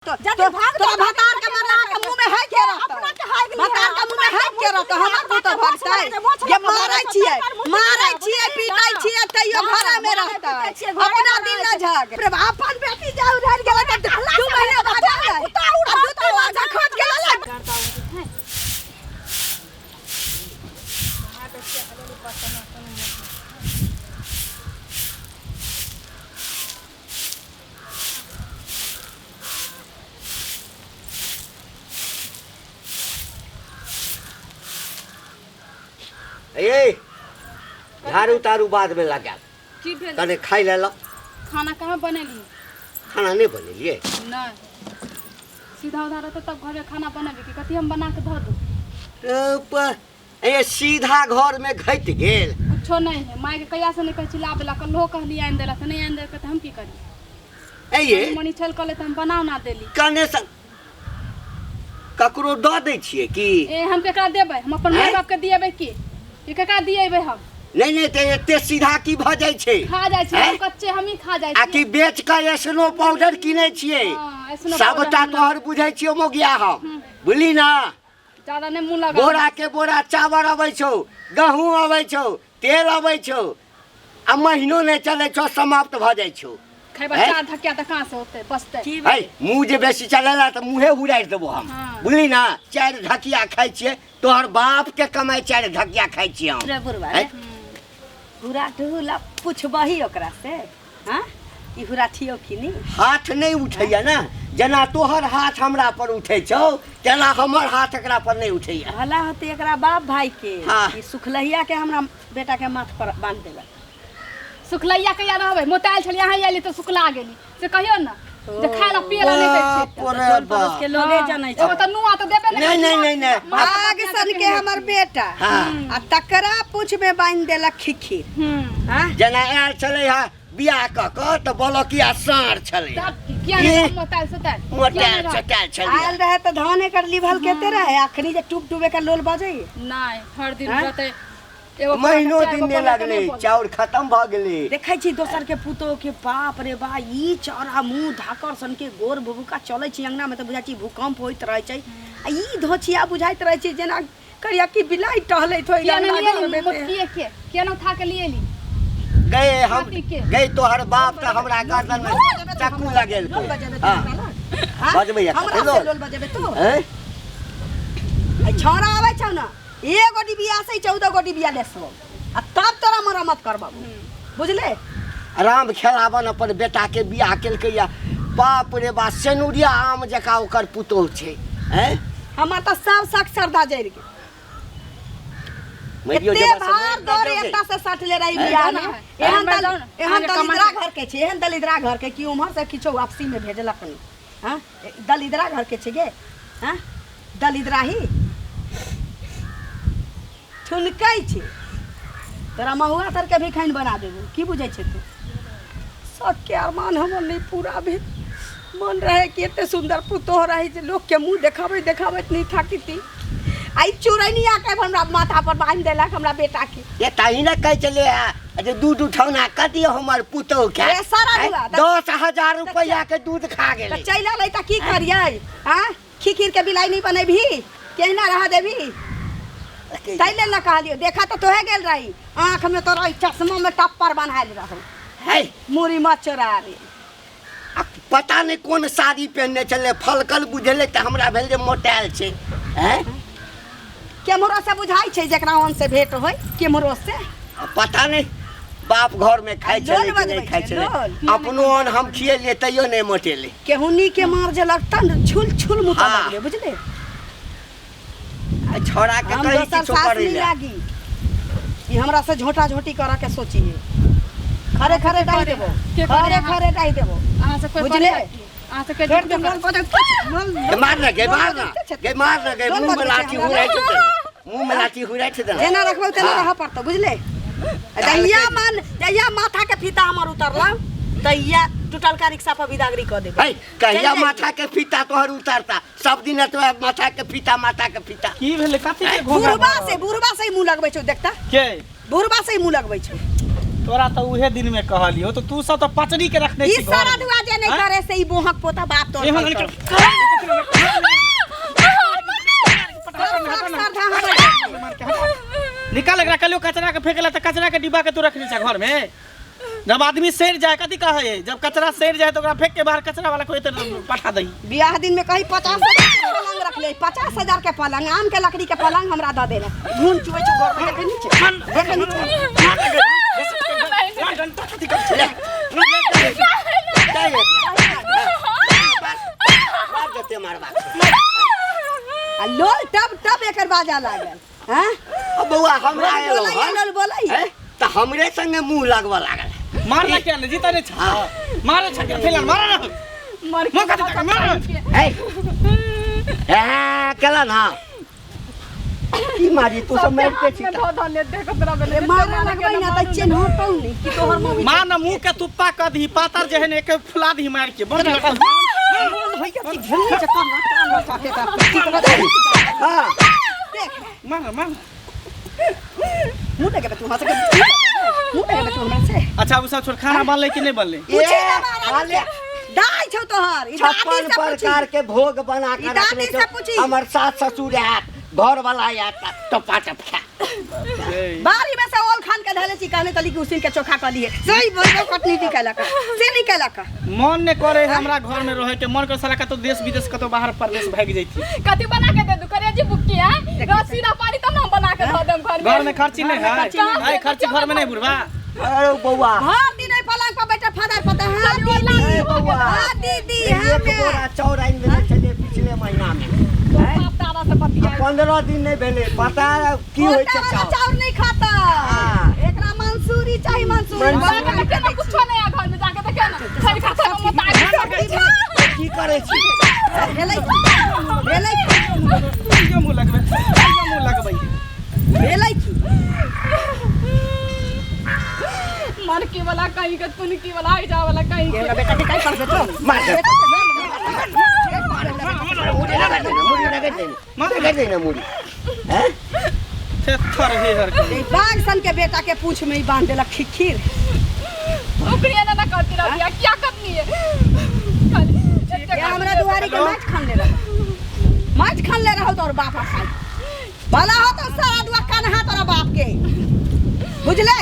तो जदि भाग तोरा भतार के मरला के मुंह में है के रहत अपना के हाय गेली भतार के मुंह में है के रहत हमर पुतोह भगतै जे मारै छियै मारै छियै पीटै छियै तैयो घरे में रहतै अपना दिल न झग अपन बेटी जाउ रह गेलै त 2 महीना बाद आलै आ दू तीन मास खोज के ललै। ए झाड़ू तारू बाद में लगायब। की भेल? कने खाइ ले लो। खाना कहाँ बनेली? खाना नहीं बनेलिए? नहीं, सीधा उधा रहते तब घर में खाना बनेबी कि कथी हम बना के धऽ दू? ए सीधा घर में घटि गेल। कुछो नहीं है। माय के कहिया से नहीं कहै छी लाबे ला, कल्हो कहली आनि देला तऽ नहीं आनि देलकै तऽ हम की करी? ए ये मनी छल कहले तऽ हम बनाओ ना देली। कने से ककरो दऽ दै छियै की? ए हम केकरा देबै? हम अपन माय बाप के दिएबै की? ई केकरा दिएबै हम? नहीं नहीं, ते एते सीधा की भऽ जाइ छै? खा जाइ छै हम कच्चे, हमही खा जाइ आ की बेच कऽ एसनो पाउडर किनै छियै? सबटा तोहर बुझै छियौ मोगिया हम, बुझली ना? ज्यादा नहीं मुंह लगा। बोरा के बोरा चावल अबै छौ, गहूँ अबै छौ, तेल अबै छौ, आ महीनो नहीं चलै छौ, समाप्त भऽ जाइ छौ। खैबा चार धकिया तऽ कहाँ से होतै बचतै? है मुँह जे बेसी चलेला तऽ मुँहे उड़ारि देबो हम, बुझली ना? चारि ढकिया खाइ छियै, तोहर बाप के कमाइ चारि ढकिया खाइ छियै हम। रे बुढ़वा रे, हुरा ढुला पुछबही ओकरा से, हाँ ई हुरा छियौ कि नहीं? हाथ नहीं उठैया ना, जेना तोहर हाथ हमरा पर उठै छौ तेना हमर हाथ एकरा पर नहीं उठैया। भला होतै एकरा बाप भाई के, हाँ। ई सुखलहिया के हमरा बेटा के माथ पर बांध देलक। सुखलैया कहिया रहबै? मोटायल छलियै अहाँ आयली तऽ सुखला गेली, से कहियौ ने जे खाय ला पिए ला नहीं दै छै। बाप रे टोल पड़ोस बाप। के लोगे जानै छै। एगो तऽ नुआ तऽ देबे नहीं नहीं नहीं नहीं, आग सन के हमर बेटा हाँ। आ तकरा पूछ में बांध देलक खिखिर। हाँ? जेना आयल छलै हा बियाह कऽ कऽ तऽ बलकिया साँढ़ छलै। तब की? किया नहीं मोटायल सोटायल? मोटायल सोटायल छलै। आयल रहे तऽ धान एकर लिभल केते रहे, अखनी जे टूप टूबे के लोल बजै। नहीं, हर दिन हाँ? रहतै एगो महीनो चारि दिन गो नहि पलक लगलै, नहि बोलतै। चाउर खत्म भऽ गेलै। देखै छी दोसर के पुतोह के, बाप रे बा, ई चौड़ा मुँह धाकर सन के गोर भुभुका चलै छी अंगना में तऽ बुझाइ छी भूकंप होइत रहै छै, आ ई धोछिया बुझाइत रहै छै जेना करिया की बिलाइ टहलैत होय किया अंगना नहि घर लियेली? में। मोटकिए के किया नहि उठा के लियेली? गए हम हाथी के। गए तोहर बाप तऽ हमरा गर्दन में चक्कू लगेलकै। लोल बजेबै तू हाँ। हमरा लग? हाँ? बजबैया हमरा लोल। से लोल बजेबै तू? हैं? आ छौड़ा आबै छौ ना, एगो डिबिया से 14 गो डिबिया लेसबो आ तब तोरा मरम्मत करबो, बुझले? राम खेलावन अपन बेटा के बियाह केलकै या बाप रे बाप, सेनुरिया आम जकाँ ओकर पुतोह छै। हैं? हमर तऽ सब शक श्रद्धा जरि गेल। मरियो एते जेबा से भार मरि दौड़ जेबै। एतऽ से सटले रही हैं? बियाह में। हैं? एहन हैं? दल, एहन हैं? दलिद्रा घर के छै, एहन दलिद्रा घर के कि उम्हर से किछो वापसी में भेजलक नहीं। हाँ? दलिद्रा घर के छै गे। हाँ? दलिद्राही ठुनकै छै। तोरा महुआ तर के भी खाइन बना देबो, की बुझै छै तू? सबके अरमान हमर नहीं पूरा भेल। मन रहे कि एते सुंदर पुतोह रहे जे लोक के मुँह देखाबैत देखाबैत नहीं थाकिती। आ ई चुरैनिया के हमरा माथा पर बान्हि देलक हमरा बेटा के। ये ताही ने कहै छलै हा जे दूध उठौना कऽ दियौ हमर पुतोह के। ए, सारा आँय, दुआ, 10,000 रुपैआ के दूध खा गेलै। तऽ चलि एलै तऽ की करियै? आँय, खीर के बिलाइ नहीं बनेबही, केहना रह देबही? ताहि लेल ने कहलियौ, देखा तऽ तोहे गेल रही, आँख में तोरा ई चश्मा में टप्पर बन्हायल रहौ। है। मुड़ी मत चोरा रे। आ पता नहीं कोन साड़ी पहनने छलै, फलकल बुझेलै तऽ हमरा भेल जे मोटायल छै। हैं? केम्हरो से बुझाइ छै जेकरा ओन से भेंट होय, केम्हरो से। आ पता नहीं बाप घर में खाइ लोल छलै कि बजबै नहीं खाइ छै, छलै। लोल। अपनो अन्न हम खिएलियै तैयो नहीं मोटेलै। केहुनी के मार जे लगता ने, झुल झुल मुँह हाँ। लगलै, बुझले? आ छोड़ा के हम कहीं दोसर किछो सास करै नहीं लए। लागी ई हमरा से झोटा झोटी करऽ के सोचिए, खरे खरे डाहि देबो, के करे खरे अहाँ? खरे डाहि देबो। अहाँ से कोई बुझले? करे की? अहाँ से के छोड़ दे, झूठ लोल बजै छै, लोल- गे मार ना, गे लोल मार ना, बजै छै। गे मार ना, गे लोल मुँह में बजै छै लाठी हमरा। हुराइ छै तेना। मुँह में लाठी हुराइ छै तेना। जेना रखबै तेना हाँ। रहऽ पड़तौ, बुझले? जहिया मन, जहिया माथा के फीता हमर उतरलौ तहिया टूटलका रिक्शा पर बिदागरी कऽ देबै। है, कहिया चलि जाइए। माथा के फीता तोहर उतरता? सब दिन तो माथा के फीता, माथा के फीता। की भेलै? कथी के घोंघा बुढ़बा भरल? से, बुढ़बा से ही मुँह लगबै छौ, देखता? के? बुढ़बा से ही मुँह लगबै छौ। तोरा तऽ उहे दिन में कहलियो तो तू सब तऽ पचड़ी के रखने ई छी घर सारा में। दुआ जे नहीं आँय? करे से ई बोहक पोता बाप तोर एहन करतौ। सब श्रद्धा हमर निकाल एकरा कलियो कचरा के फेंकला तऽ कचरा के डिब्बा के तू रखने छ घर में जब आदमी सड़ जाए कथी कहे जब कचरा सड़ जाए तो ओकरा फेंक के बाहर कचरा वाला कोई पठा दही बियाह दिन में कहीं 50,000 के पलंग रख ले 50,000 के पलंग आम के लकड़ी के पलंग हमरा दऽ देने धुन चुबै छौ घर में देखै नहि छै देखै नहि छै मार देते मारबा आ लोल टब टब एकर बाजा लागल हैं अब बौआ हमरा लोल एलो बोलैया हन लोल बोलैया हैं? तऽ हमरे संगे मुंह लगबऽ लागल मारना क्या नहीं जीता नहीं छा मारे छा फिलहाल मारा ना मर मुँह कथी तक मार है हैं केला ना की मारी तू सब मारिते छी में धो धो ले देखो तोरा बेले मारा लगबै ना तऽ चिन्हतौ नहि कि तोहर मम्मी मार ना मुंह के तुप्पा कर दी पातर जे है ने एक फुला दी मार के बंद कर हां देख मार मार मुँह लगेबै तू हमरा से मुँह लगेबै तू हमरा से अच्छा वो सब छोड़ खाना बनले कि नहीं बनले पूछी ना महाराज खाले दाइ छौ तोहर ई दादी 56 से पूछी प्रकार के भोग बना ई के दादी रखने से छौ पूछी। हमर सास ससुर आयत घर वाला आयत टपा टप खा बारी में से ओल खान के धले छी कहने तली कि उसिन के चोखा कर लिए सही बोल कटनी नहीं केलक से नहीं केलक मन ने करे हमरा घर में रहे के मन कर साला कतौ देश विदेश कतौ बाहर परदेश भाग जैती कथी बना के दे दू करेजी बुक्की है रसीदा पानी तब ना हम बना के धो देम घर में घर में खर्ची नहीं है खर्ची है खर्ची घर में नहीं बुढ़वा अरे बौआ भर दिन ओहि पलंग पर बैठल फदर पता हाँ दीदी ए बौआ हाँ दीदी हाँ एक बोरा चाउर आनि देने छलियै पिछले महीना में बाप दादा से बतिया 15 दिन नहीं भेलै पता की होइ छै मोटा वाला चाउर चाउर नहीं खाता हाँ। एकरा मंसूरी चाहिए मंसूरी मंसूरी। जाके देखे ना कुछो नहीं है घर में जाके देखे ना खाली खा खा मोटा की करै छी भेलै भेलै के मुंह लगबै के मुंह लगबै भेलै की मरकी वाला कहीं के तुनकी वाला आई जा वाला कहीं के हमरा बेटा के काई करबे तो मार दे मुड़ी रगड़ दे मुड़ी रगड़ दे रगड़ दे ना मुड़ी हैं थे थर हे हर के ई बाघ सन के बेटा के पूछ में ही बांध देलक खिखिर ओकरे ना ना करती रहती है क्या करनी है खाली एते ये हमरा दुआरी के माछ खान ले रहो माछ खान ले रहो तोर बाप खाई भला हो तो सारा दुआ कान्हा तोरा बाप के बुझले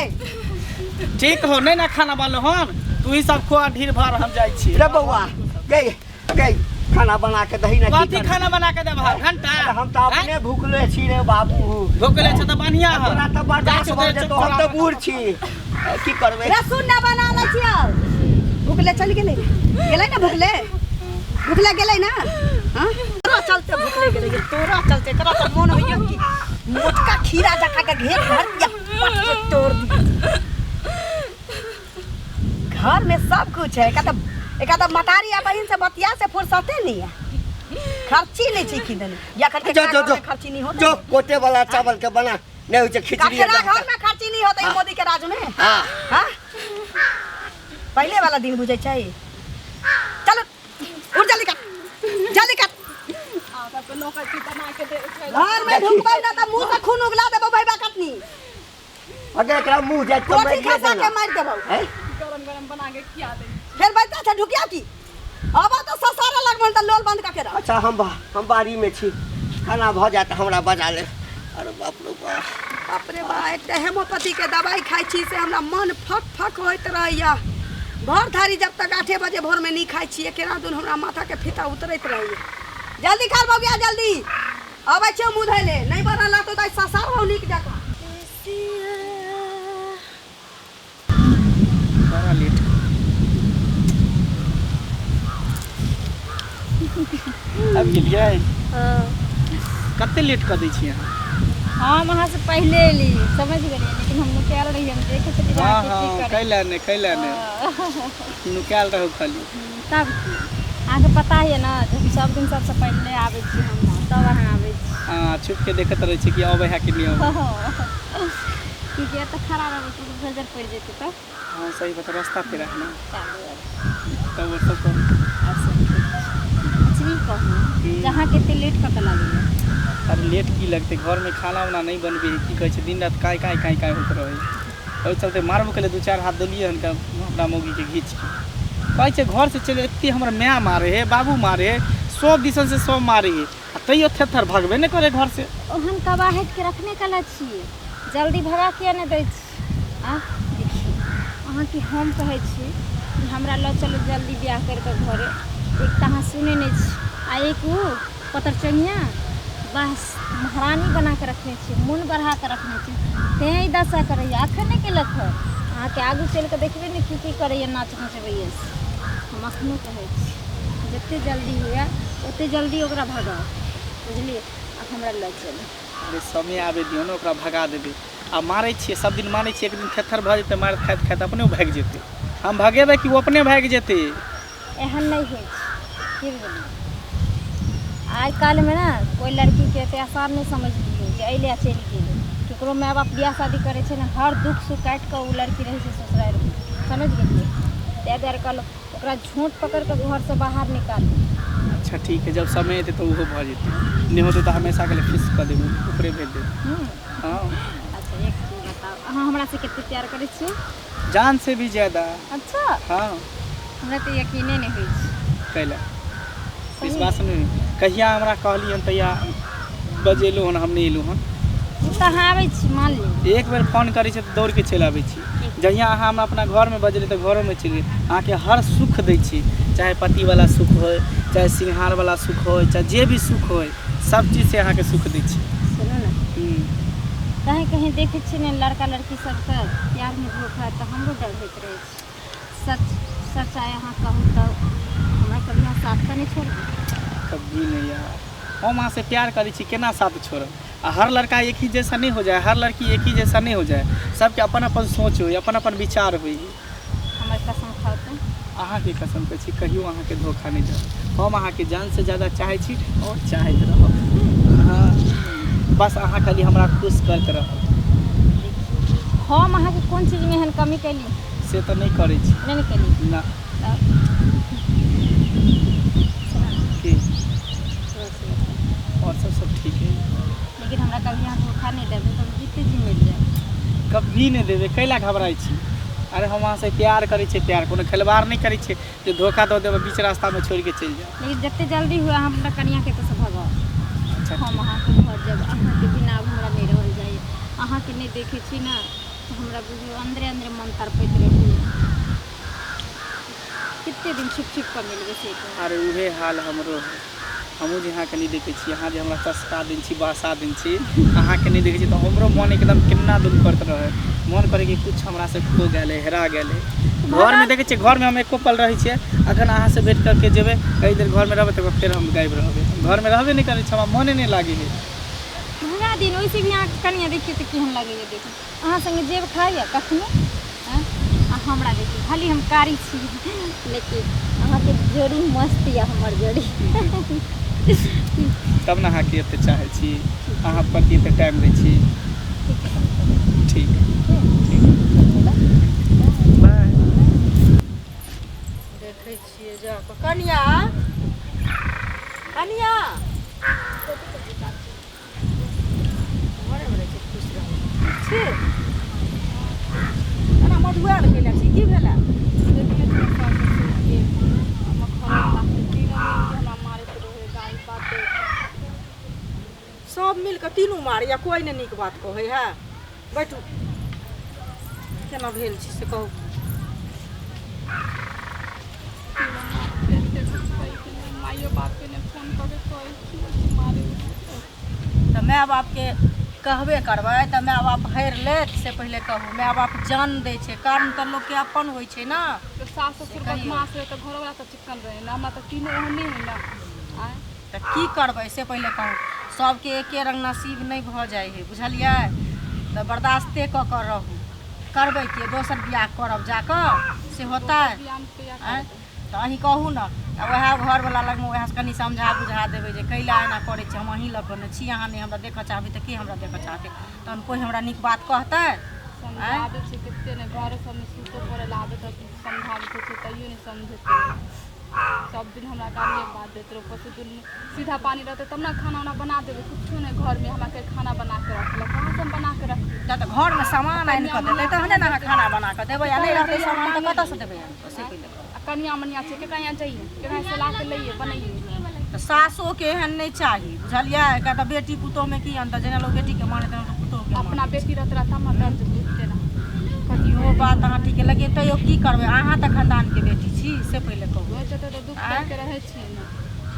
ठीक हो नहीं ना खाना बनलो हन तू ही सब खुआ ढीर भर हम जाइ छी रे बौआ गई गई खाना बना के दही ना की कथी करबै? खाना बना के देबह घंटा अरे हम तऽ अपने भूखले छी रे बाबू भूखले छ तऽ बढ़िया है तोरा तऽ बर्दाश्त भऽ जेतौ हम तऽ बूढ़ छी की करबै रसुन ना बना लै छियौ भुखले चलि गेलै गेलै ना भुखले भुखले गेलै ना हाँ? तोरा चलते भुखले गेलै ये तोरा चलते तोरा तऽ मोन होइए कि मोटका खीरा जकाँ के घेर भर दिया पट के तोड़ दिया घर में सब कुछ है एका तऽ मतारी आ बहिन से बतिया से फुर्सते नहीं है खर्ची नहीं छै किदन या करके जो जो जो खर्ची नहीं होता जो कोटे वाला चावल के बना नहीं होइ छै खिचड़ी ककरा घर में खर्ची नहीं होता मोदी के राज में हाँ हाँ पहले वाला दिन बुझै छै चलो उठ जल्दी कर जल्दी कर सबके नौकर की बना के दे घर में ढुकबै ना तऽ मुंह से खून उगला देबो भैया कटनी अगर एकरा मुंह जाइत तऽ कोठी मारिए खसा के देना मारि देबो हैं? गरम गरम बना के खिया दे फेर बैठा छै ढुकिया की अब तऽ ससारा लगबन तऽ लोल बंद कऽ के रह अच्छा हम बाड़ी में छी खाना भऽ जायत हमरा बजा ले अरे बाप रे बाप बाप रे बा एकटा हेमोपैथी के दवाई खाइ छी से हमरा मन फक फक होइत रहैया भर थारी जब तक 8 बजे भोर में नहीं खाइ छी केना दून हमरा माथा के फीता उतरैत रहैया जल्दी खा बबिया जल्दी अबै छियौ मुँह धोइ ले नहीं बनल रहतौ तऽ ससार हो नीक जकाँ बड़ा लेट आबि गेलियै कते लेट कऽ दै छियै अहाँ हम अहाँ से पहले एली समझ गेलियै लेकिन हम नुकायल रहियै हम देखे छलियै जे हाँ अहाँ हाँ की करै कैला नहि कैला नहि नुकायल रहू खाली तब की अहाँके पता है ना जे हम सब दिन सबसँ पहिले आबै छी हम तब अहाँ आबै छी हाँ छुप के देखैत रहै छी कि अबै है कि नहि अबै क्योंकि एतऽ खड़ा रहबै तऽ नजर पड़ि जेतै तऽ हाँ सही बात रास्ता फेरा है ना चालू तब वो सब करू। आओर सब ठीक छै। अच्छा ई कहू जे अहाँके एते लेट कतऽ लगैया अरे लेट की लगतै घरमे खाना उना नहि बनबै है की कहै छै दिन राति काँय काँय काँय काँय होइत रहै ओहि चलते मारबो केलियै, दू चारि हाथ देलियै हन अपना मौगीके घीच के। कहै छै घरसँ चलि एते हमर माय मारै है, बाबू मारै है, सब दिसन से सब मारै है, आ तैयो थेथर भगबे नहि करै घरसँ। ओहन कबाहट के रखने कला छियै, जल्दी भगा किया नहि दै छी? आ देखियौ, अहाँके हम कहै छी कि हमरा लऽ चलू जल्दी बियाह करि कऽ घरे। एक तऽ अहाँ सुनै नहि छी आ एक ओ पतरचनिया बस महारानी बना कऽ रखने छी, मोन बढ़ा कऽ रखने छी, तेँ ई दशा करैए। एखन नहि केलक हँ, अहाँके आगू चलि कऽ देखबै ने की की करैए, नाच नचबैए। से हम एखनो कहै छी, जतेक जल्दी हुए ओतेक जल्दी ओकरा भगाउ, बुझलियै? आ हमरा लऽ चलू। अरे समय आबै दियौ ने, ओकरा भगा देबै। आ मारै छियै सब दिन मारै छियै, एक दिन थेथर भऽ जेतै, मारि खाइत खाइत अपने ओ भागि जेतै। हम भगेबै कि ओ अपने भागि जेतै? एहन नहि होइ छै, की बुझलियै? आइ काल्हिमे ने कोइ लड़कीके एतेक आसान नहि समझि लियौ जे एहि लए चलि गेलै। ककरो माय बाप बियाह शादी करै छै ने, हर दुःख सुख काटि कऽ ओ लड़की रहै छै ससुरारिमे, समझि गेलियै? ताहि दुआरे कहलहुँ, ओकरा झोँट पकड़ि कऽ घरसँ बाहर निकालू। अच्छा ठीक है, जब समय एतै तऽ ओहो भऽ जेतै, नहि होतै तऽ हमेशाके लिए फिक्स कऽ देबै, ओकरे भेज देबै। हँ। अच्छा, एक चीज बताउ, अहाँ हमरासँ कतेक प्यार करै छियै? जान से भी ज्यादा। अच्छा। हँ। हमरा तऽ यकीने नहि होइ छै। कैला विश्वास नहि? कहिया हमरा कहली हन, तहिया बजेलहुँ हन, हम नहि एलहुँ हन। ओ तऽ अहाँ आबै छी, मान लियौ। एक बेर फोन करै छै तऽ दौड़ के चलि आबै छी। जहिया अहाँ हमरा अपना घरमे बजेली तऽ घरोमे चलि गेली। अहाँके हर सुख दै छी, चाहे पतिवला सुख होइ, चाहे सिंहारवला सुख होइ, चाहे जे भी सुख होइ, सब चीजसँ अहाँके सुख दै छी। सुनू ने। कहीं कहीं देखै छियै ने लड़का लड़की सबके प्यारमे धोखा, तऽ हमरो डर होइत रहै छै। सच सच आइ अहाँ कहू तऽ हमरा कभी अहाँ साथ तऽ नहि छोड़बै? कभी नहीं यार, हम अहाँ से प्यार करै छी, केना साथ छोड़ब? आ हर लड़का एक ही जैसा नहीं हो जाए, हर लड़की एक ही जैसा नहीं हो जाए, सबके अपन अपन सोच होइ, अपन अपन विचार होइ। हमर कसम खाउ तऽ। अहाँके कसम कहै छी, कहियो अहाँके धोखा नहि देब। हम अहाँके जानसँ ज्यादा चाहै छी आओर चाहैत रहब। हँ, बस अहाँ खाली हमरा खुश करैत रहब। हम अहाँके कोन चीजमे एहन कमी कैली? से तऽ नहि करै छी। नहि ने कैली? ना। तब की? थोड़ा सा। और सब सब ठीक है। लेकिन हमरा कभी अहाँ धोखा नहि देबै, हम जीते जी मरि जायब। कभी नहि देबै, कैला घबराइ छी? अरे हम अहाँसँ प्यार करै छियै, प्यार कोनो खेलबाड़ नहि करै छियै जे धोखा दऽ देबै, बीच रास्तामे छोड़ि के चलि जायब। लेकिन जते जल्दी हुए हमरा कनियाके एतऽसँ भगाउ। अच्छा। हम ठीक। अहाँके घर जायब, अहाँके बिना आब हमरा नहि रहल जाइए। अहाँके नहि देखै छी ने तऽ हमरा बुझियौ अन्दरे अन्दरे मन तड़पैत रहैए। कते दिन छुप छुप कऽ मिलबै से कहू? अरे उहे हाल हमरो है। हमहूँ जे अहाँके नहि देखै छी, अहाँ जे हमरा चस्का दिन छी, बहसा दिन छी, अहाँके नहि देखै छी तऽ हमरो मन एकदम केना दुन करैत रहै। मन करै कि कुछ हमरासँ खो गेलै, हेरा गेलै। घरमे देखै छियै, घरमे हम एको पल रहै छियै? अखन अहाँसँ भेँट करके जेबै, कई देर घरमे रहबै, तकर बाद फेर हम गायब रहबै। घरमे रहबे नहि करै छी, हमरा मने नहि लागै है। भगा दिन ओइसे भी अहाँके कनिया देखियौ तऽ केहन लगैए। देखू, अहाँ सङ्गे जेब खाइए कखनो? आँय, आ हमरा देखियौ, खाली हम कारी छी, लेकिन अहाँके जोड़ी मस्त यऽ, हमर जोड़ी। तब ने अहाँके एते चाहै छी, अहाँ प्रति एते टाइम दै छी। ठीक छै। ठीक ठीक, बाय। देखै छियै जा कऽ। कनिया, कनिया, घरेमे रहै छै, खुश रहू छी। एना मधुआयल कैला छी, की भेलै? देखने छियै सास ससुरके, हमर घरवलाके, तीनों मिलके हमरा मारैत रहै, गारि बात दैत। सब मिल कऽ तीनू मारैया, कोइ नहि नीक बात कहै है। बैठू, केना भेल छी से कहू। तीनों मारैत एते कुछ माइयो बापके ने फोन कऽ के कहै छियै कि मारै। तऽ माय बापके कहबे करबै तऽ माय बाप हेर लेत? से पहिले कहू। माय बाप जान दै छै, कारण तऽ लोकके अपन होइ छै ने। तऽ सास ससुर कहियौ। बदमाश रहै तऽ घरवला तऽ चिक्कन रहै ने? हमरा तऽ तीनों ओहने हइ ने। आँय? तऽ की करबै से पहिले कहू। सबके एके रंग नसीब नहि भऽ जाइ हइ, बुझलियै? तऽ बर्दाश्ते कऽ कऽ रहू। करबै की? दोसर बियाह करब जा कऽ, से होतै? बियाह कहिया आँय? करबै? तऽ अहीं कहू ने। आ उएह घरवला लगमे उएह कनि समझा बुझा देबै जे कैला एना करै छी, हम अहीं लऽ कऽ ने छी, अहाँ नहि हमरा देखऽ चाहबै तऽ के हमरा देखऽ चाहतै? तहन कोइ हमरा नीक बात कहतै? समझाबै छै कते ने, घरो सबमे सुतो पड़े ला आबै तऽ समझाबैत छै, तैयो नहि समझेतै। सब दिन हमरा गाड़िए बात दैत रहो ऊपर से दुनू सीधा पानी रहतै तब ने खाना उना बना देबै कुछो नहि घरमे हमरा के खाना बना के रखलक कहाँ से हम बना के रखबै जा तऽ घरमे सामान आनि कऽ देतै तहने ने अहाँ खाना बना कऽ देबै आ नहि रहतै सामान तऽ कतऽसँ देबै आनि कऽ से पहिले कहू। आ कनिया मनिया छै केकरा यहाँ जइए केकरा से ला के लैए बनैए तऽ सासोके एहन नहि चाही बुझलियै किया तऽ बेटी पुतोहमे की अन्तर जेना लोक बेटीके मानै तेना लोक पुतोहके अपना बेटी रहत रह तब ने दर्द बुझते रह इहो बात अहाँ ठीक लेकिन तैयो की करबै अहाँ तऽ खानदानके बेटी छी से पहिले कहू होइ छै तऽ दुख आँय? करके रहै छियै ने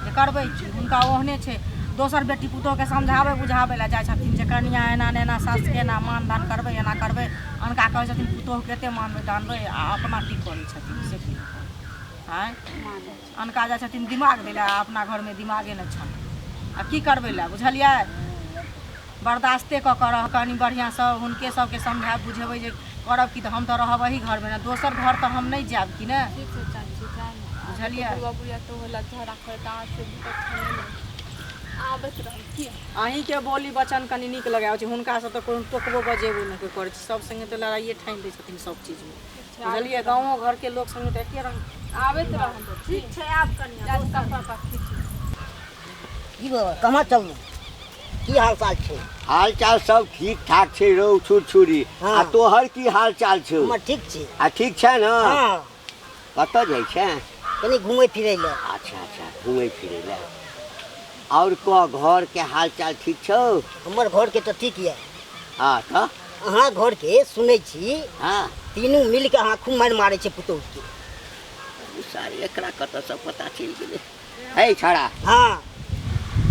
जे करबै की हुनका ओहने छै दोसर बेटी पुतोहके समझाबै बुझाबै लए जाइ छथिन जे कनिया एना ने एना सासके एना मान दान करबै एना करबै अनका कहै छथिन पुतोहके एते मानबै दानबै आ अपना की करै छथिन से की आँय मानै छै अनका जाइ छथिन दिमाग दै लए आ अपना घरमे दिमागे नहि छनि आ की करबै लए बुझलियै बर्दाश्ते कऽ कऽ रह कनि बढ़िआँसँ हुनके सबके समझायब बुझेबै जे करब की तऽ हम तऽ रहब एही घरमे ने दोसर घर तऽ हम नहि जायब कि ने ठीक छै चाची जाय ने बुझलियै? बुढ़वा बुढ़िया तो होला झगड़ा करत अहाँ से दिक्कत छै नहि आबैत रहब की अहीँके बोली वचन कनि नीक लगाबै छै हुनकासँ तऽ कोनो टोकबो बजेबो नहि कोइ करै छै सब सङ्गे तऽ लड़ाइए ठानि दै छथिन सब चीजमे बुझलियै गाँवो घरके लोक सङ्गे तऽ एके रङ्ग आबैत रहब ठीक छै आब कनि जाइ छी कपड़ा उपड़ा खींचू की बाबा कहाँ चललहुँ की हाल चाल छै हाल चाल सब ठीक ठाक छै रौ छुरछुरी हाँ। आ तोहर की हाल चाल छौ हमर ठीक छै आ ठीक छै ने हाँ कतऽ जाइ छै कनि घुमै फिरै लए अच्छा अच्छा घुमै फिरै लए आओर कह घरके हाल चाल ठीक छौ हमर घरके तऽ ठीक यऽ हँ तऽ अहाँ घरके सुनै छी हँ तीनू मिलके अहाँ खूब मारि मारै छै पुतोहुके सारे एकरा कतऽसँ पता चलि गेलै हे छड़ा हाँ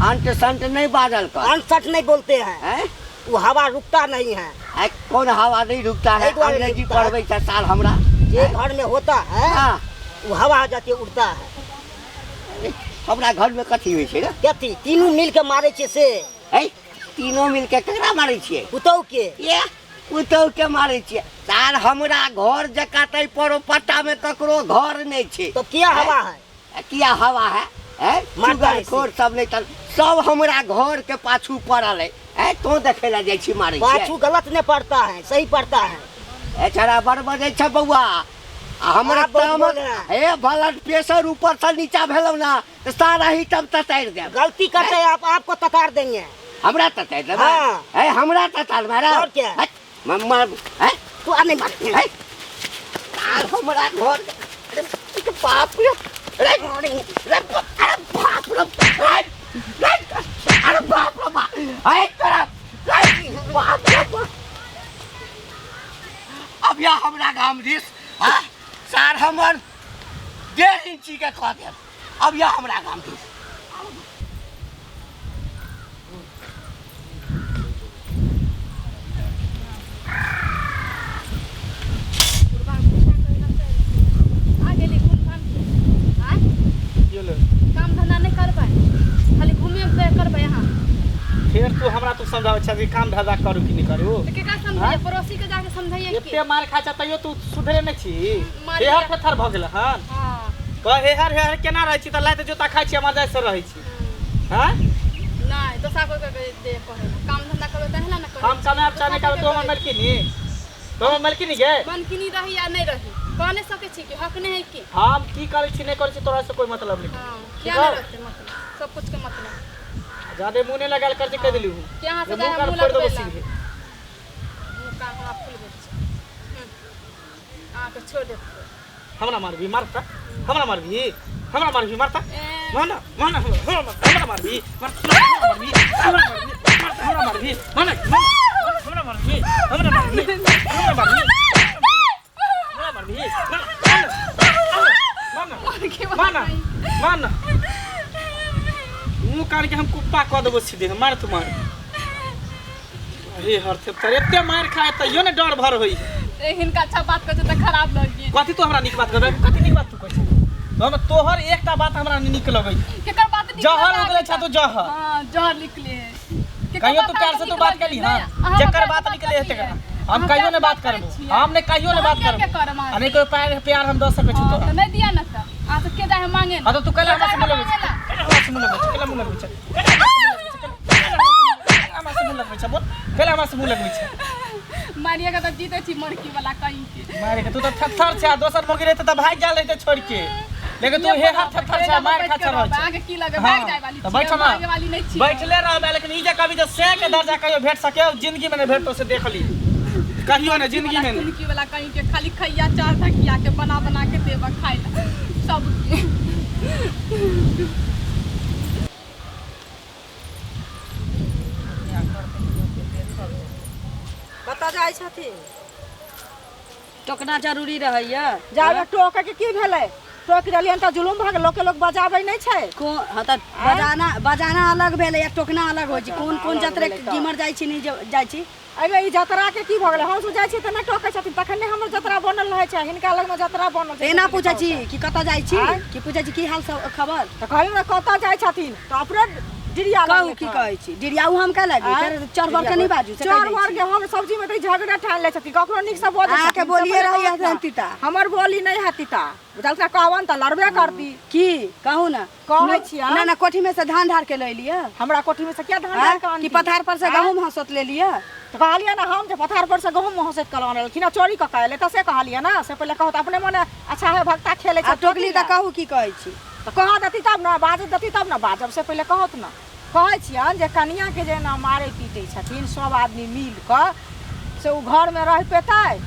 अंट संट नहीं बाजल कर अनसठ नहीं बोलते हैं हैं वो हवा रुकता नहीं है आइ कौन हवा नहीं रुकता है एहि दुआरे अंग्रेजी रुकता है। पढ़बै छै साल हमरा जे घर में होता है हाँ वो हवा आ जाती है उड़ता है अरे, हमरा घर में कथी होइ छै रे कथी तीनू मिल के मारे छै से है तीनों मिल के ककरा मारै छियै पुतहु के ये पुतहु के मारै छियै सार हमरा घर जकाँ तै परोपट्टा में ककरो घर नहि छै तो क्या हवा है आ किया हवा है हैं मारता है से। चुगलखोर सब नहि तऽ सब हमरा घर के पाछू पड़ल है हैं तों देखै लए जाइ छी मारै छियै पाछू गलत नहीं पड़ता है सही पड़ता है ए छड़ा बड़ बजै छै बौआ आ हमरा आप बहुत तामस बोल रहा हे ब्लड प्रेशर ऊपर से नीचा भेलौ ना तऽ सारा ही तब ततारि देब गलती करते हैं आप आपको ततार देंगे हमरा ततारि देब हाँ। हे हमरा ततार मारा और क्या? हट, मम्मा हैं तू आ नहीं मार है साल हमरा घर अरे बाप रे अरे अरे अरे बाप रे अरे अरे बाप रे बाप अरे तोरा अरे बाप रे बाप अब यह हमरा गाम दिस हाँ सार हमर 1.5 इंची के कह देब अब यह हमरा गाम दिस बुढ़वा गुस्सा करे ला चलि आ गेली घूम घाम के आँय ये ले काम धंधा नहि करबै खाली घूमे करबै अहाँ फेर तू हमरा तू समझाबै छह कि काम धंधा करू कि नहि करू तऽ केकरा समझैए पड़ोसी के जाके समझैए की एते मार खाइ छह तैयो तू सुधरे नहि छी मार हेहर थेथर भऽ गेल हन हँ कह हेहर हेहर केना रहै छी तऽ लाइत जोता खाइ छी मजा से रहै छी हँ नहि दोसरा कोइ के दे कहै काम धंधा करबै तहन ने करबै हम कमायब चाहे नहि कमायब तो हमर मलकिनी तो हमर मलकिनी गे मनकिनी रही या नहि रही कह नहि सकै छी कि हक नहि है की हम की करै छी नहि करै छी तोरा से कोई मतलब नहीं हँ ठीक किया हौ? नहि रहतै मतलब सब कुछ के मतलब ज्यादे मुँह नहि लगायल कर छै कहि देली हूँ कि अहाँ से मुँह जाय कान मुँह फोड़ि देबो लगबै ला सीधे मुँह कान हमरा फुलबै छै अहाँके छोड़ि देत हमरा मारबी मारता हमरा मारबी हमरा मारबी मारता ए माना माना हमरा हमरा मारबी मारता हमरा मारबी हमरा मारबी मारता हमरा मारबी माना हमरा मारबी हमरा मारबी हमरा मारबी हमरा मारबी माना माना माना मुँह कान के हम कुप्पा कऽ देबो सीधे मार तू मार अरे हर से तर एते मार खाए तैयो ने डर भर होई ए हिनका अच्छा बात कहै छै तऽ खराब लग गेल कथी तू हमरा नीक बात कहबै कथी नीक बात तू कहै छी हम तोहर एकटा बात हमरा नहि नीक लगै केकर बात नीक जहर लगै उगले छा तू जहर हाँ जहर निकले है केकर कहियो बात तू प्यार अहाँके से तू नीक बात लगै? कली नहि, हाँ अहाँ जेकर प्यार से बात निकले है करियै। तेकरा हम अहाँ कहियो प्यार ने से बात करै करबो छियै। हम ने कहियो ने तऽ बात हम किया करबो करब अहाँ आ नहि कोई प्यार प्यार हम दऽ सकै छी हाँ, तोरा तऽ नहि दिअ ने तऽ अहाँ तऽ के जाइ है मांगे हाँ तो तू कैला हमरा से मुँह लगबै मांगे ला। छै कैला हमरा से मुँह लगबै छै कैला मुँह लगबै छै कैला हमरा से मुँह लगबै छै बोल कैला हमरा से मुँह लगबै छै मारिए के तऽ जीते छी मरकी वाला कहीं के मारे के तू तऽ थत्थर छै आ दोसर मौगी रहितै तऽ भागि गेल रहितै छोड़ि के लेकिन तू हे हाथ थर छै मार खा रहल छै। अहाँके की लगे हाँ, भाग जाय वाली तऽ छियै, बैठल भागे वाली नहि छियै। बैठले रहबै, लेकिन ई जे कभी जे सै के दर्जा कहियो भेट सके जिंदगी में नहि भेटतो, से देख ली कहियो नहि जिंदगी में नहि। चुनकी वाला कहीं के खाली खैया चार ढकिया के बना बना के देबा खाइ ला सबके। कतऽ जाइ छथिन? टोकना जरूरी रहैया। जाबे टोके के की भेलै? टोक देलियनि तऽ जुलुम भऽ गेल, लोकके लोक बजाबै नहि छै। कोन? हँ तऽ बजाना बजाना अलग भेलै आ टोकना अलग होइ छै। कोन कोन अलग जतरे भेलै तऽ। किमहर जाइ छी, नहि जाइ छी? एहिमे ई जतराके की भऽ गेलै? हमसभ जाइ छियै तऽ नहि टोकै छथिन, तखन नहि हमर जतरा बनल रहै छै, हिनका लगमे जतरा बनल छै। एना पूछै छी कि कतऽ जाइ छी आँय? कि पूछै छी की हाल सब खबर? तऽ कहलियै ने कतऽ जाइ छथिन तऽ अपने डिरिया कहू लगलै की तऽ। कहै छी? डिरियाउ हम का लागी? आँय? फेर चढ़ बढ़ के नहि बाजू से कहि चढ़ दै बढ़ छी। के हम सब्जी में तऽ झगड़ा ठानि लै छथिन, ककरो नीक से बजै अहाँके छथिन, से बोलिए पहिले रहैया कहत ना। तीता। हमर बोली नहि है तीता, बुझलका? कहबन तऽ लड़बे करती। की कहू ने। कहै छियै। ना ना, कोठी में से धान ढार के ले लिअ। हमरा कोठी में से किया धान आँय? ढार के आनती? कि पथार पर से आँय? गहूम हंसोत ले लिअ? तऽ कहलियै ने हम जे पथार पर से गहूम हंसैत कल अनलखिन आ चोरी कऽ के एलै तऽ से कहलियै ने। से पहिले कहू तऽ अपने मने अच्छा है भक्ता खेलै आ छै। टोकली तऽ कहू की कहै छी? तऽ कह देती तब ने बाजत, देती तब ने बाजब, से पहिले कहत ने। कहै छियनि जे कनिआँके जे एना मारै पीटै छथिन सब आदमी मिल कऽ, से ओ घरमे रहि पेतै?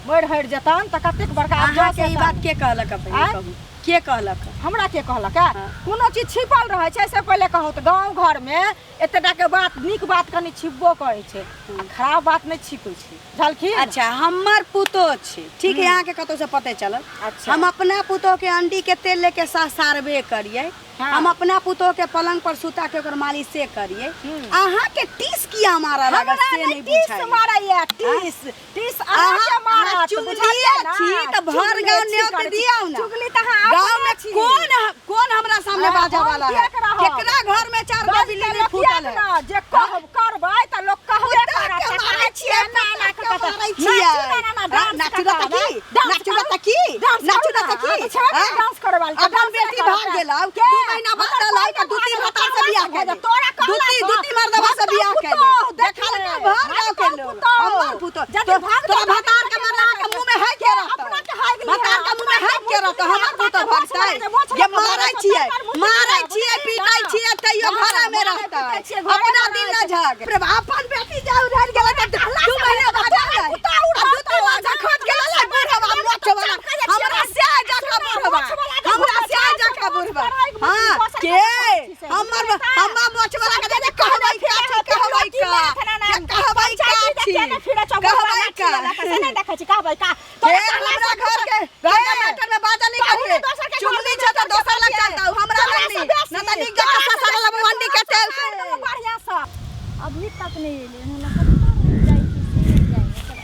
मरि हरि जेतनि तऽ कतेक बड़का अहाँके ई अफसोस बात हेतनि। के कहलक अपने? आँय? कहू के कहलक? हमरा के कहलक है? हाँ। कोनो चीज छिपल रहै छै से पहिले कहू तऽ। गाँव घरमे एतेटा के बात, नीक बात कनि छिपबो करै छै आ खराब बात नहि छिपै छै, बुझलखिन? अच्छा, हमर पुतोह छै, ठीक है? अहाँके कतौ से पते चलल? अच्छा। हम अपना पुतोह के अंडी के तेल लेके ससारबे करियै। हाँ। हम अपना पुतोह के पलंग पर सुता के ओकर मालिश से करियै। अहाँके टीस किया मारा लागल हमरा से नहि नहि टीस बुझाइ। मारैया, टीस टीस अहाँके अहाँ मारत, चुगलिया बुझलियै ना? छी तऽ भर चुगली गाँव छी न्योत करै छी। दियौ ना। चुगली तऽ अहाँ गाँव अपने में छी। कोन कोन हमरा सामने हाँ, बाजऽ हम वाला है? किएक रहब? केकरा घर में चार गो बस बिल्ली तऽ नहीं लोक फूटल किएक है? ना? जे कहब करबै तऽ लोक कहबे कुत्ता करत। के तऽ मारै कहै छियै, छियै ना ना कुत्ता के कऽ मारै नाचू छियै। ना ना ना, हाँ, डांस नाचू ना करता तऽ की? ना, डांस नाचू ना करू। तऽ की? डांस नाचू करू ना तऽ ना। की? अहाँ तऽ छेबे हाँ? करै डांस करे वाली, तऽ अपन डांस बेटी करता। भाग गेलौ, के? 2 महीना बाद हमर एलै तऽ कोइ दू तीन भागल, भतार से बियाह तोरा केली। तोरा दू कहला तीन सँ। दू तीन मर्दबा से बियाह भगतौ केली। पुतोह, देखल देखिए। के भर गाँव के भगतौ लोग। पुतोह। हमर पुतोह। जदि भागतौ तोरा तऽ भतार के मरला के मुँह में है के रहतौ? अपना के हाइक लिहे, भतार के मुँह में है के रहतौ? हमर पुतोह भगतै? जे मारै छियै, मारै छियै, पीटै छियै, तैयो घरे में रहतै। अपना दिल न झग। अपन बेटी जाउ रहि गेलै तऽ 2 महीना बाद एलै। आ दू तीन मर्दा खोज के ललै बुढ़वा मोछ वाला। हमरा से जका बुढ़वा, हमरा से जका बुढ़वा। हाँ के हमर हमर मोछ वाला के जे कहबै का छी, कहबै का जे, कहबै का छी, कहबै का। से नहि देखै छी, कहबै का? के हमरा घर के घर के मैटर में बाजा नहीं करिए। चुगली छै तऽ दोसर लग चलता, हमरा लग नहीं न तऽ नीक जकाँ ससुर लग मंडी के तेल से। बढ़िआँ सँ अभी तक नहि एलै हन, कतऽ रुकि जाइ छै से नहि जानि। एकर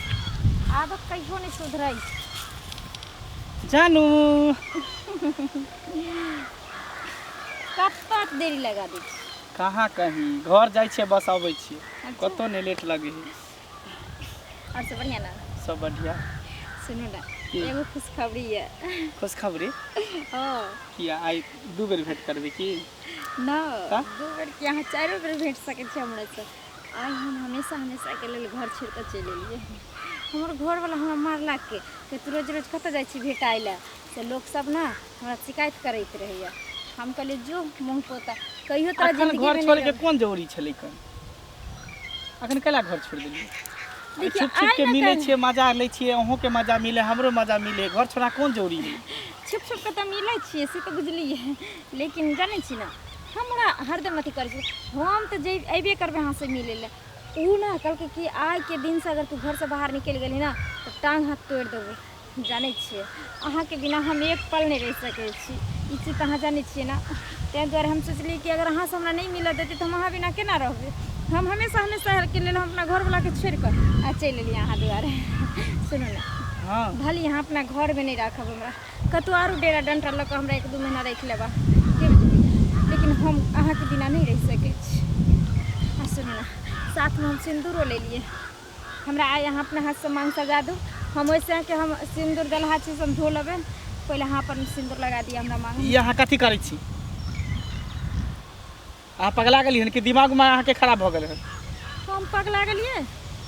आदत कहियो नहि सुधरै छै। जानू। कतऽ देरी लगा दै छै? कहाँ कहीं घर जाइ छियै, बस अबै छियै, कतौ नहि लेट लगै है। आओर सब बढ़िआँ ने? सब बढ़िया। सुनू ने। की? एगो खुशखबरी यऽ। खुशखबरी? हँ। किया, आइ 2 बेर भेंट करबै की? न। तऽ? 2 बेर की, अहाँ चारिओ बेर भेट सकै छी हमरासँ। आइ हम हमेशा हमेशाके लेल घर छोड़ि कऽ चलि एलियै। हमर घरवला हमरा मारलक के तू रोज रोज कतऽ जाइ छी भेटाइ लए, से लोकसब ने हमरा शिकायत करैत रहैया। हम कहलियै जो मुँह पोता, कहियो तोरा अखन जिंदगीमे घर नहि छोड़ैके रहबौ। कोन जरूरी छलै? कन अखन कैला घर छोड़ि देलियै? अरे देखियौ छुप छुप आइ के ने मिलै काल्हि छियै, मजा लै छियै, अहूँके मजा मिले, हमरो मजा मिले, घर छोड़ा कोन जरूरी है? छुप छुप कऽ तऽ मिलै छियै से तऽ बुझलियै, लेकिन जानै छी ने हमरा हरदम अथी करै छै। हम तऽ जे अयबे करबै अहाँसँ मिलै लए। ओ ने कहलकै कि आइके दिनसँ अगर तू घरसँ बाहर निकलि गेलही ने तऽ टाँग हाथ तोड़ि देबौ। जानै छियै अहाँके बिना हम एक पल नहि रहि सकै छी, ई चीज तऽ अहाँ जानै छियै ने। ताहि दुआरे हम सोचलियै कि अगर अहाँसँ हमरा नहि मिलऽ देतै तऽ हम अहाँ बिना केना रहबै? हम हमेशा हमेशाके लेल हम अपना घरवलाके छोड़ि कऽ आ चलि एलियै अहाँ दुआरे। सुनू ने। हाँ। भले अहाँ अपना घरमे नहि राखब हमरा, कतहु आरो डेरा डंटा लऽ कऽ हमरा 1-2 महीना राखि लेबा के बुझलियै, लेकिन हम अहाँके बिना नहि रहि सकै छी। आ सुनू ने, साथमे हम सिन्दूरो लेलियै। हमरा आइ अहाँ अपना हाथसँ माँग सजा दू। हम ओहिसँ अहाँके हम सिन्दूर देलहा छी से हम धो लेबै, पहिले अहाँ अपन सिन्दूर लगा दिअ हमरा माँग। ई अहाँ कथी करै छी? अहाँ पगला गेलियै हन कि दिमाग उमाग अहाँके खराब भऽ गेल हन? हम पगला गेलियै?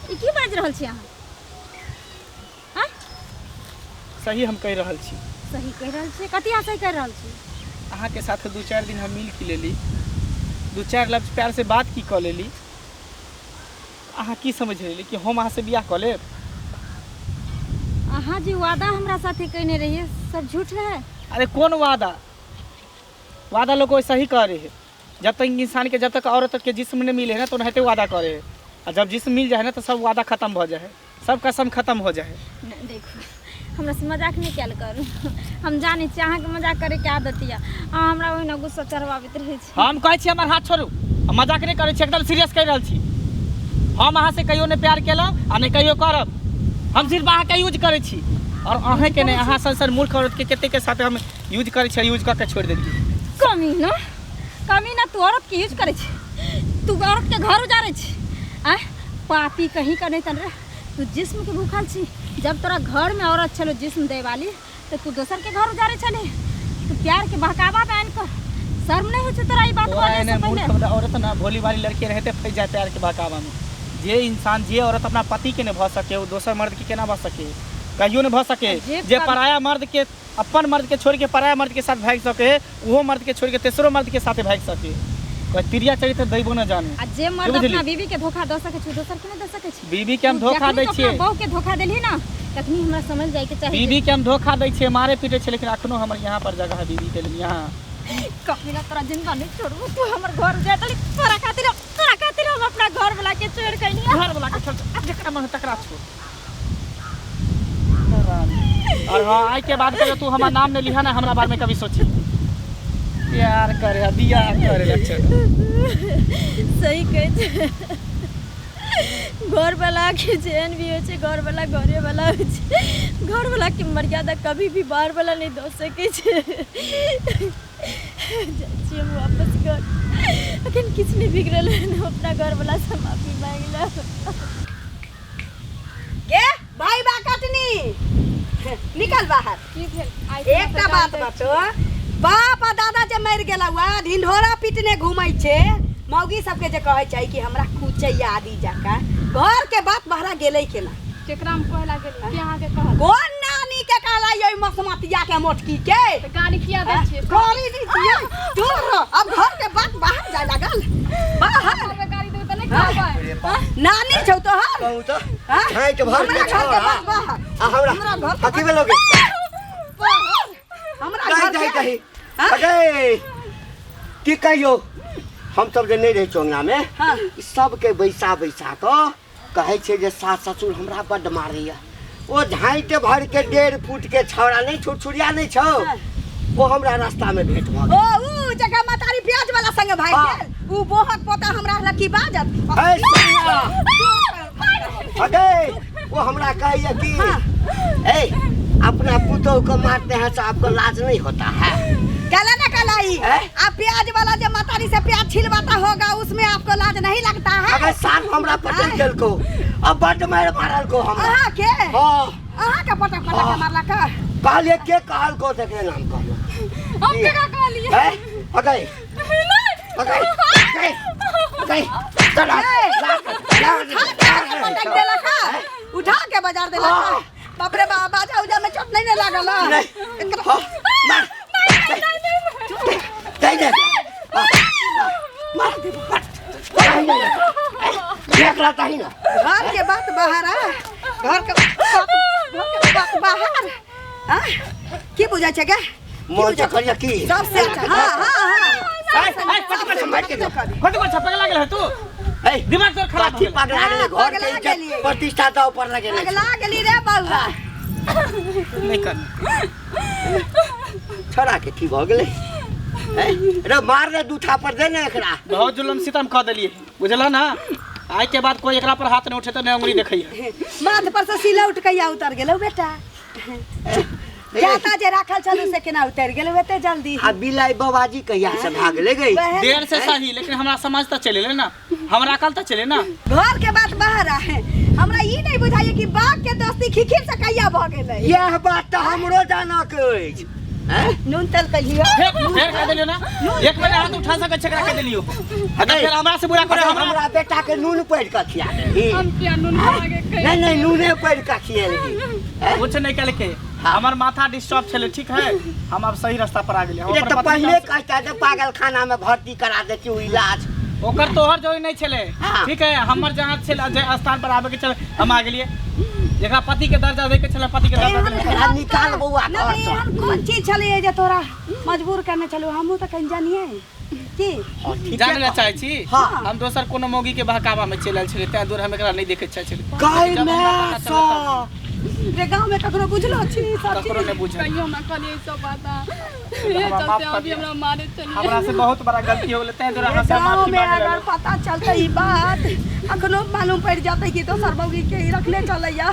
ई की बाजि रहल छी अहाँ? आँय? सही हम कहि रहल छी। सही कहि रहल छियै? कथी अहाँ सही कहि रहल छी? अहाँके साथे 2-4 दिन हम मिल की लेली, 2-4 लफ्ज प्यार से बात की कऽ लेली, अहाँ की समझ लेली कि हम अहाँ से बियाह कऽ लेब? अहाँ जे वादा हमरा साथे कयने रहियै सब झूठ रहै? अरे कोन वादा? वादा लोग वैसा ही करे है, जब तक इंसान के, जब तक औरत के जिस्म नहीं मिले है ना तो ओनाहिते वादा करे है, आ जब जिस्म मिल जाए है ना तो सब वादा खत्म हो जाए है, सब कसम खत्म हो जाए है। नहि देखू, हमरा से मजाक नहि कयल करू, हम जानै छी अहाँके मजाक करैके आदत यऽ, अहाँ हमरा ओहिना गुस्सा चढ़बाबैत रहै छी। हम कहै छी हमर हाथ छोड़ू, हम मजाक नहि करै छी, एकदम सीरियस कहि रहल छी। हम अहाँ से कहियो नहि प्यार केलहुँ आ नहि कहियो करब, हम सिर्फ अहाँके यूज करै छी, और अहाँके नहि, अहाँ सन सन मूर्ख औरतके कतेकके साथे हम यूज करै छी, यूज कऽ के छोड़ि देलियै। कमीना, कमीना, तू औरतके यूज करै छी, तू औरतके घर उजारै छी, आँय पापी कहीं का नहीं तन रे, तू जिस्म के भूखल छी। जब तोरा घर में औरत छलो जिस्म दे वाली तो तू दोसर के घर उजारे छली, तू प्यार के बहकावा में आनि कऽ शर्म नहीं होइ छौ तोरा ई बात तोरा बोले एने से पहिले? मूर्ख औरत ना भोली भाली लड़की रहते फंस जाए प्यार के बहकावा में। जे इंसान, जे औरत अपना पति के नहीं भऽ सके वो दोसर मर्द के केना भऽ सके? कहियो नहीं भऽ सके। जे पराया मर्द के, अपन मर्द के छोड़ के पराया मर्द के साथ भागि सके, ओहो मर्द के छोड़ के तेसरो मर्द के साथे भागि सके। तिरिया चरित्र दैबो न जाने। आ जे मर्द अपना बीवी के धोखा दऽ सकै छै दोसर के नहि दऽ सकै छै। बीवी के हम धोखा दै छियै, बहू के धोखा देलही ना तखनी हमरा समझ जाय के चाही। बीवी के हम धोखा दै छियै, मारे पीटे छियै, लेकिन अखनो हमर यहाँ पर जगह है बीवी के लिए। यहाँ कभी ना तोरा जिंदा नहीं छोड़बो, तू हमर घर जाय तनी, तोरा खातिर, तोरा खातिर हम अपना घर वाला के छोड़ के नहीं, घर वाला के छोड़, अब जकरा मन तकरा छोड़। और हाँ, आई के बाद कहियो तू हमार नाम नहीं लिहा ना, हमरा बारे में कभी सोची प्यार करे बियाह करे। अच्छा सही कहै छै, घर वाला के जेहन भी होइ छै, घर वाला घरे वाला होइ छै, घर वाला के मर्यादा कभी भी बाहर वाला नहि दऽ सकै छै। जाइ छियै हम वापस घर, अखन किछु नहि बिगड़ल हन, हम अपना घर वाला से माफी मांगि लेब। गे भाई बा कटनी निकल बाहर। की भेल? एकटा बात बतो, बाप आ दादा जे मरि गेला हुआ ढिंढोरा पीटने घूमै छै, मौगी सबके जे कहै छै कि हमरा कुचैया आदि जका, घर के बात बहरा गेलै केना? केकरा हम कहला गेली? के अहाँ के कहल? कोन नानी के कहला ये मसमतिया के मोटकी के? तऽ गाली किया दै छियै? गाली दै छियै तू, अब घर के बात बाहर जाय लागल बाहर। हमे गाली देबै तऽ नहि कहबै। नानी छौ तोहर? कहू तऽ झाँकि भर हमरा के घर के छौड़ा। बात बाहर। आ हमरा हमरा घर के कथी भेलो गे? हमरा कही घर कही के कही अरे की कहियो, हम सब जे नहि रहै चोंगना में, सबके बैसा बैसा कऽ कहै छै जे सास ससुर हमरा बड्ड मारैया। ओ झाँटि भर के 1.5 फुट के छौड़ा नहि, छुरछुरिया नहि छौ, ओ हमरा रास्ता में भेंट भऽ गेल। ओ उ जगह मतारी प्याज वाला संगे भागि गेल, उ बोहक पोता हमरा लकी बाजत। अगे वो हमरा कहैया कि ए अपना पुतोह को मारते हैं तो आपको लाज नहीं होता है। काला ना कालाई, आप प्याज वाला जो मतारी से प्याज छिलवाता होगा उसमें आपको लाज नहीं लगता है? अगर साफ हमरा पटक देलको, अब बड्ड मार मारल को हमरा। अहाँ के? हाँ। अहाँ के पटक पटक के मारला का? कहलिए के कहल को तकरे नाम कहलो। हम केकरा कहलिए? अगे अगे अगे चला पटक देला का, उठा के बाजार देला का। बाप रे बाप, बाजा उजा में चोट नहीं ना लागल। नहीं। मार दे दे मार दे देख रहा ही ना। घर के बात बाहर आ, घर के बात बाहर आ, की बुझाइ छै गे? मोन तऽ करिया की सबसे अच्छा। हाँ हाँ हाँ। कथी को छपक लागल है तू? दिमाग तोर खराब कथी पगला गेलै? घर के इज्जत प्रतिष्ठा तऽ ऊपर लगे पगला गेली रे बौआ। नहीं कर छोड़ा के की भऽ गेलै? रे मार रे 2 थापर दे ने एकरा। बहुत जुलम सितम कऽ देलियै बुझल ना, आइ के बाद कोई एकरा पर हाथ नहीं उठेतै, नहीं उंगली देखैया। माथ पर से सिला उठ के उतर गेलौ बेटा, जाता जे राखल छलू से केना उतर गेलौ एते जल्दी? आ बिलाई बाबाजी कहिया से भागले गई? देर से सही, लेकिन हमरा समझ तऽ चले ले ना, हमरा अकल तऽ चले ना। घर के बात बाहर है, हमरा ई नहीं बुझाइए कि बाघ के दोस्ती खिखिर से कहिया भऽ गेलै। यह बात तऽ हमरो जानऽ के अछि। नून तेल कहियो फेर कह देलियो ना, एक महीना हाथ उठा सकै छै एकरा कह देलियो। अगर फेर हमरा से बुरा करे, हमरा बेटा के नून पड़ि कऽ खिया देलही। हम किया नून मांगे? नहीं नहीं, नूने पड़ि कऽ खियेलही। कुछ नहीं कल के हमर माथा डिस्टर्ब छलै, ठीक है, हम अब सही रास्ता पर आ गेलियै। हम रे अपन तऽ पत्नी पहिले कहता जे पागल खाना में भर्ती करा देती ओ इलाज। ओकर तोहर जोड़ी नहीं छलै। हाँ। ठीक है, हमर जहाँ छलै जे स्थान पर आबे के छलै हम आ गेलियै। जेकरा पति के दर्जा दै के छलै पति के दर्जा देलियै। एकरा निकाल बौआ नहि घर सँ। एहन कोन चीज छलै जे तोरा मजबूर करने छलौ? हमहूँ तऽ कनि जानियै की। हँ, ठीके जानै लए कहै। चाहै छी? हाँ। हम दोसर कोनो मौगी के बहकावा में चलि आयल छलियै, ताहि दुआरे हम एकरा नहि देखै चाहै छलियै। गाय जब हमरा माय पता चलल तब सँ। रे गाँवमे ककरो बुझलो छी ई सब ककरो चीज? नहि बुझल। कहियो हमरा कहलियै ई सब बात अहाँ। इहे हमरा चलते माफ अहाँ कर भी दिअ। हमरा मारे छलियै। हमरा से बहुत बड़ा गलती हो गेलै, ताहि दुआरे अहाँ से गाँव माफी में मांगे अगर लगलहुँ। पता चलते ई बात, अखनो मालूम पड़ि जेतै कि दोसर मौगी के ई रखने चलैया,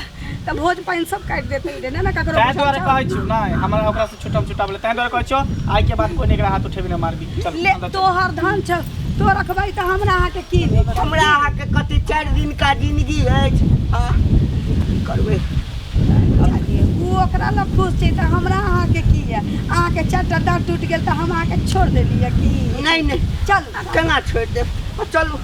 तऽ भोज पानि सब काटि देतै रे। ने ककरो ताहि बुझल दुआरे छौ? कहै छियौ, नहि हमरा ओकरा से छुटम छुटाबले, ताहि दुआरे कहै छियौ आइ के बाद कोइ नहि एकरा हाथ उठेबी, नहि मारबी। चल ले अंदर चल। तोहर धन छौ, तो रखबै तऽ हमरा अहाँके की भेटत? हमरा अहाँके कथी 4 दिन का जिंदगी अछि। हाँ, की करबै? ओ ओकरा लग खुश छै तऽ हमरा अहाँके की यऽ? अहाँके 4टा दाँत टूटि गेल तऽ हम अहाँके छोड़ि देलियै की? नहि नहि, चल केना छोड़ि देब? चलू।